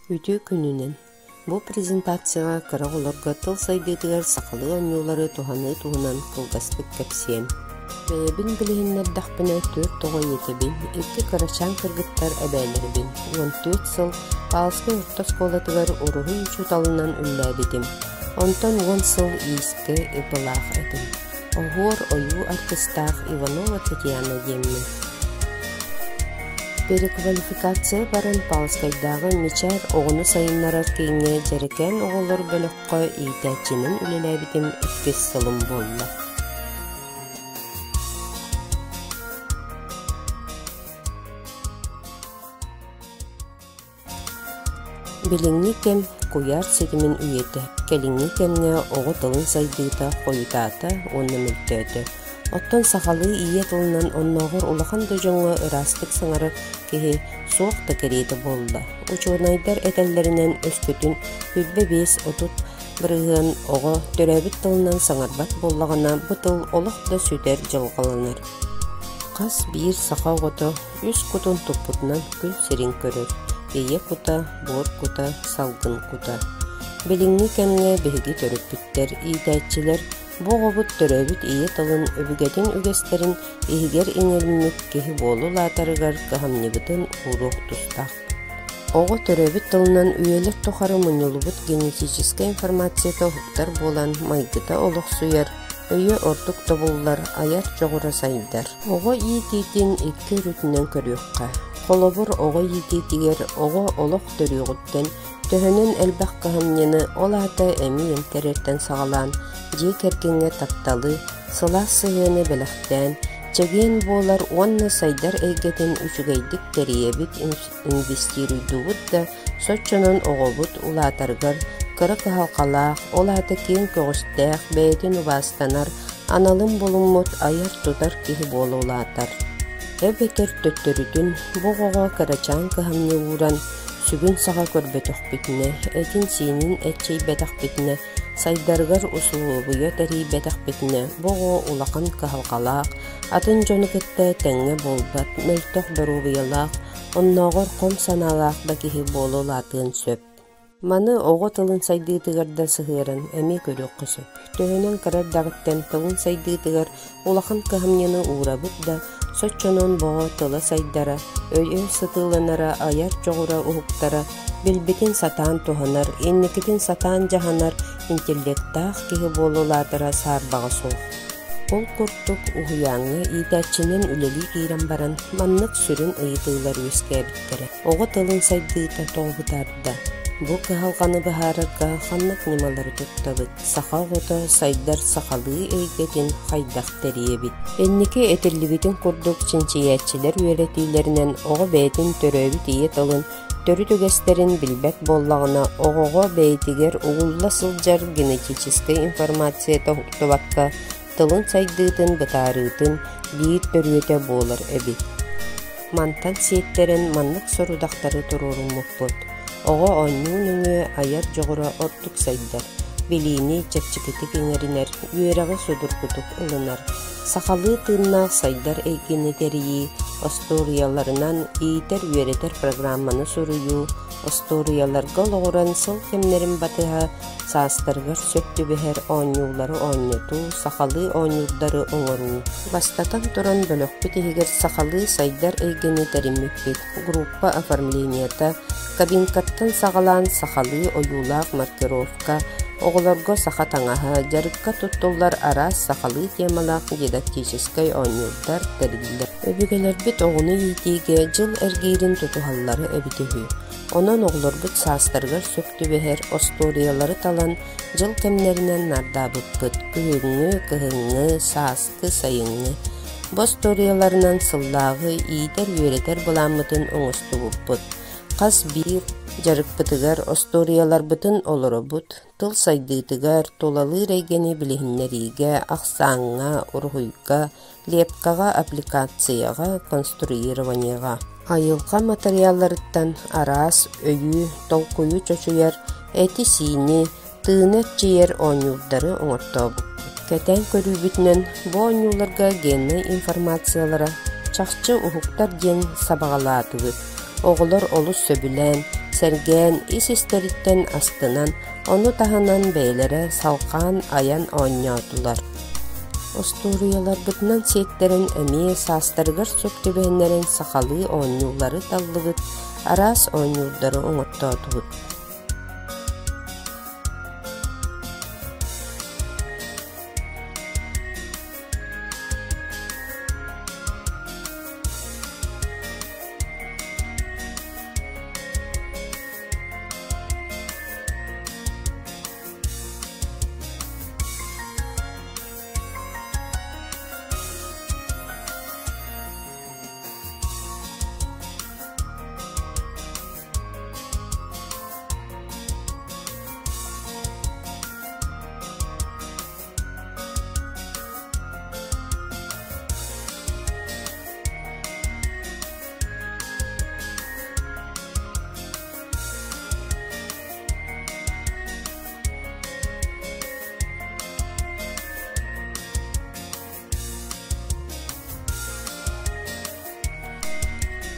Үтүө күнүнэн! Бу презентацияҕа кыра оҕолорго тыл сайдыытыгар сахалыы оонньуулары туһаныы туһунан кылгастык кэпсиэм. Бэйэбин билиһиннэрдэхпинэ түөрт оҕо ийэтэбин, икки кырачаан кыргыттар эбээлэрибин. 14 сыл Павловскай орто оскуолатыгар уруһуй учууталынан үлэлээбитим. Онтон уон сыл иискэ ипылаах этим. Оһуор ойуу артыыстаах Иванова Татьяна диэммин. Переквалификация баран Павловскайдааҕы Мичээр оҕону сайыннарар кииҥҥэ дьэрэкээн оҕолор бөлөххө иитээччинэн үлэлээбитим иккис сылым буолла. Билиҥҥи кэм куйаар ситимин үйэтэ, кэлиҥҥи кэмҥэ оҕо тылын сайдыыта хойутаата уонна мөлтөөтө. Оттон сахалыы ийэ тылынан оннооҕор улахан да дьоҥҥо ыраастык саҥарар киһи суох да кэриэтэ буолла. Учуонайдар этэллэринэн өскөтүн 25-30 бырыһыан оҕо төрөөбүт тылынан саҥарбат буоллаҕына, бу тыл олох да сүтэр дьылҕаланар. Хас биир саха оҕото үс кутун туппутунан күн сирин көрөр: ийэ кута, буор кута, салгын кута. Билиҥҥи кэмҥэ биһиги төрөппүттэр, иитээччилэр бу оҕобут төрөөбүт ийэ тылын өбүгэтин үгэстэрин иһигэр иҥэриммит киһи буола улаатарыгар кыһамньыбытын ууруох тустаах. Оҕо төрөөбүт тылынан үйэлэр тухары мунньуллубут генетическэй информацията уһуктар буолан майгыта олохсуйар, өйө ордук тобуллар, айар дьоҕура сайдар. Оҕо иитиитин икки өрүтүнэн көрүөххэ. Холобур, оҕо иитиитигэр оҕо олох төрүөҕүттэн төһөнөн элбэх кыһамньыны, ол аата эмиий эмтэрэртэн саҕалаан, дьиэ кэргэҥҥэ тапталы, сылаас сыһыаны бэлэхтээн, чэгиэн буолар уонна сайдар эйгэтин үчүгэйдик тэрийэбит, инвестируйдуубут да, соччонон оҕобут улаатарыгар кыра кыһалҕалаах, ол аата киэҥ көҕүстээх, бэйэтин убаастанар, аналын булуммут айар-тутар киһи буола улаатар. Эбэтэр төттөрүтүн бу оҕоҕо кырачаан кыһамньы ууран, сүгүн саҕа көрбөтөхпүтүнэ, этин-сиинин эччийбэтэхпитинэ, сайдарыгар усулуобуйа тэрийбэтэхпитинэ, бу оҕо улахан кыһалҕалаах, атын дьону кытта тэҥҥэ буолбат, мөлтөх доруобуйалаах, оннооҕор хом санаалаах да киһи буола улаатыан сөп. Маны оҕо тылын сайдыытыгар да сыһыаран эмиэ көрүөххэ сөп. Төһөнөн кыра эрдэҕиттэн тылын сайдыытыгар улахан кыһамньыны уурабыт да, соччонон оҕо тыла сайдара, өйө сытыыланара, айар дьоҕура уһуктара, билбитин сатаан туһанар, инникитин сатаан дьаһанар интеллектаах киһи буола улаатара саарбаҕа суох. Ол курдук уһуйааҥҥа иитээччинэн үлэлии киирэн баран маннык сүрүн ыйытыылар үөскээбиттэрэ. Оҕо тылын сайдыыта тоҕо бытаарда? Бу кыһалҕаны быһаарарга ханнык ньымалары туттабыт? Саха оҕото сайдар сахалыы эйгэтин хайдах тэрийэбит? Инники этиллибитин курдук чинчийээччилэр үөрэтиилэринэн оҕо бэйэтин төрөөбүт ийэ тылын төрүт үгэстэрин билбэт буоллаҕына, оҕоҕо бэйэтигэр угулла сылдьар генетическэй информацията уһуктубакка, тылын сайдыытын бытаарыытын биир төрүөтэ буолар эбит. Мантан сиэттэрэн маннык сорудахтары туруоруммуппут: оҕо оонньуу нөҥүө айар дьоҕура ордук сайдар, билиини чэпчэкитик иҥэринэр, үөрэҕи судургутук ылынар, сахалыы тыыннаах сайдар эйгэни тэрийии, остуоруйаларынан иитэр-үөрэтэр программаны суруйуу, остуоруйаларга олоҕуран сыл кэмнэрин батыһа саастарыгар сөп түбэһэр оонньуулары оонньотуу, сахалыы оонньуурдары оҥоруу. Бастатан туран, бөлөхпүт иһигэр сахалыы сайдар эйгэни тэриммиппит, группа оформлениета, кабинкаттан саҕалаан сахалыы ойуулаах маркировка, оҕолорго саха таҥаһа, дьарыкка туттуллар араас сахалыы темалаах дидактическай оонньуурдар тэриллэр. Өбүгэлэрбит оҕону иитиигэ дьыл эргиирин тутуһаллара эбитэ үһү. Онон оҕолорбут саастарыгар сөп түбэһэр остуоруйалары талан дьыл кэмнэринэн нардаабыппыт: күһүҥҥү, кыһыҥҥы, сааскы, сайыҥҥы. Бу остуоруйаларынан сыллааҕы иитэр-үөрэтэр былааммытын оҥостубуппут. Хас биир дьарыкпытыгар остуоруйаларбытын олоробут, тыл сайдыытыгар, тулалыыр эйгэни билиһиннэриигэ, ахсааҥҥа, уруһуйга, лепкаҕа, аппликацияҕа, конструированиеҕа. Айылҕа матырыйаалларыттан араас өйү, толкуйу чочуйар, эти-сиини, тыыны эрчийэр оонньуурдары оҥортообуппут. Кэтээн көрүүбүтүнэн, бу оонньууларга геннай информациялара чахчы уһуктар диэн сабаҕалаатыбыт. Оҕолор олус сөбүлээн, сэргээн, ис-истэриттэн астынан, ону таһынан бэйэлэрэ салҕаан айан оонньоотулар. Остуоруйаларбытынан сиэттэрэн эмиэ саастарыгар сөп түбэһиннэрэн сахалыы оонньуулары таллыбыт, араас оонньуурдары оҥортоотубут.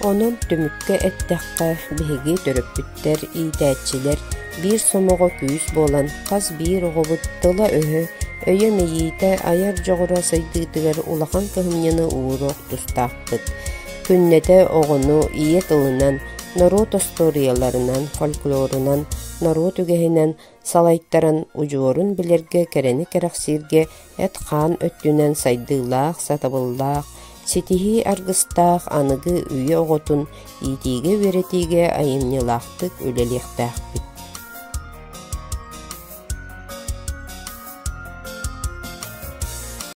Онон түмүккэ эттэххэ, биһиги төрөппүттэр, иитээччилэр биир сомоҕо күүс буолан хас биир оҕобут тыла-өһө, өйө-мэйиитэ, айар дьоҕура сайдыытыгар улахан кыһамньыны ууруох тустаахпыт. Күннэтэ оҕону ийэ тылынан, норуот остуоруйаларынан, фольклорунан, норуот үгэһинэн салайтаран удьуорун билэргэ, кэрэни кэрэхсииргэ эт-хаан өттүнэн сайдыылаах, сатабыллаах, ситиһии аргыстаах аныгы үйэ оҕотун иитиигэ-үөрэтиигэ айымньылаахтык үлэлиэхтээхпит.